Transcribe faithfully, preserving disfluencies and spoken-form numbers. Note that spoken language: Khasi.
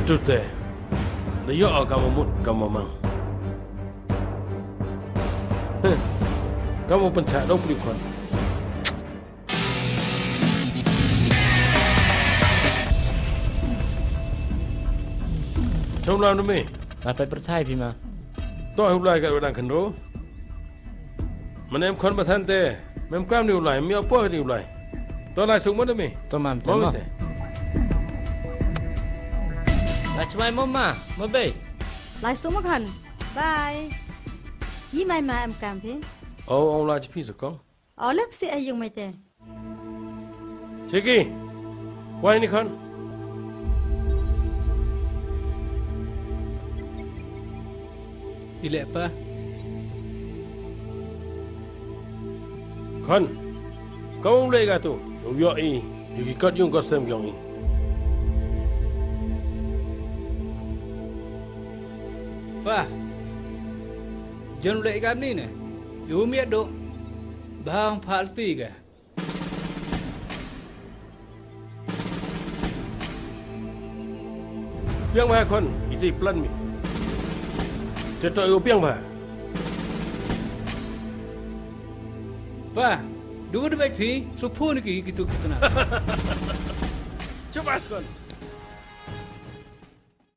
Tute. Da ïoh ka mut ka mang. Heh. Ka mut pynchah dong pli khon. Chom lam demi. Nga pat pyrthai phi ma. To hu lai ka wadang khandro. Mane em khon ba than te. Mem kam ni u lai, mi apo ni u lai. To lai suk mo demi. To mam te mo. Mo te. Lai chmai mo ma, mo bei. Lai suk mo khan. Bye. Yi mai ma em kam phi. O ong lai chi phi suk kong. O lep si ayung mai te. Chiki. Wai ni khan. Ile pa. Khon. Kong le ga tu. Yu yo i. Yu ki kot yung kot sem yong i. Pa. Jan le ga ni ne. Yu mi do. Bang pal ti ga. Biang bha khon, ite plan mi. Te to ïoh biang bha. Pa, du du bai phi, su phone ki ki tu ki tu na. Chubas khon.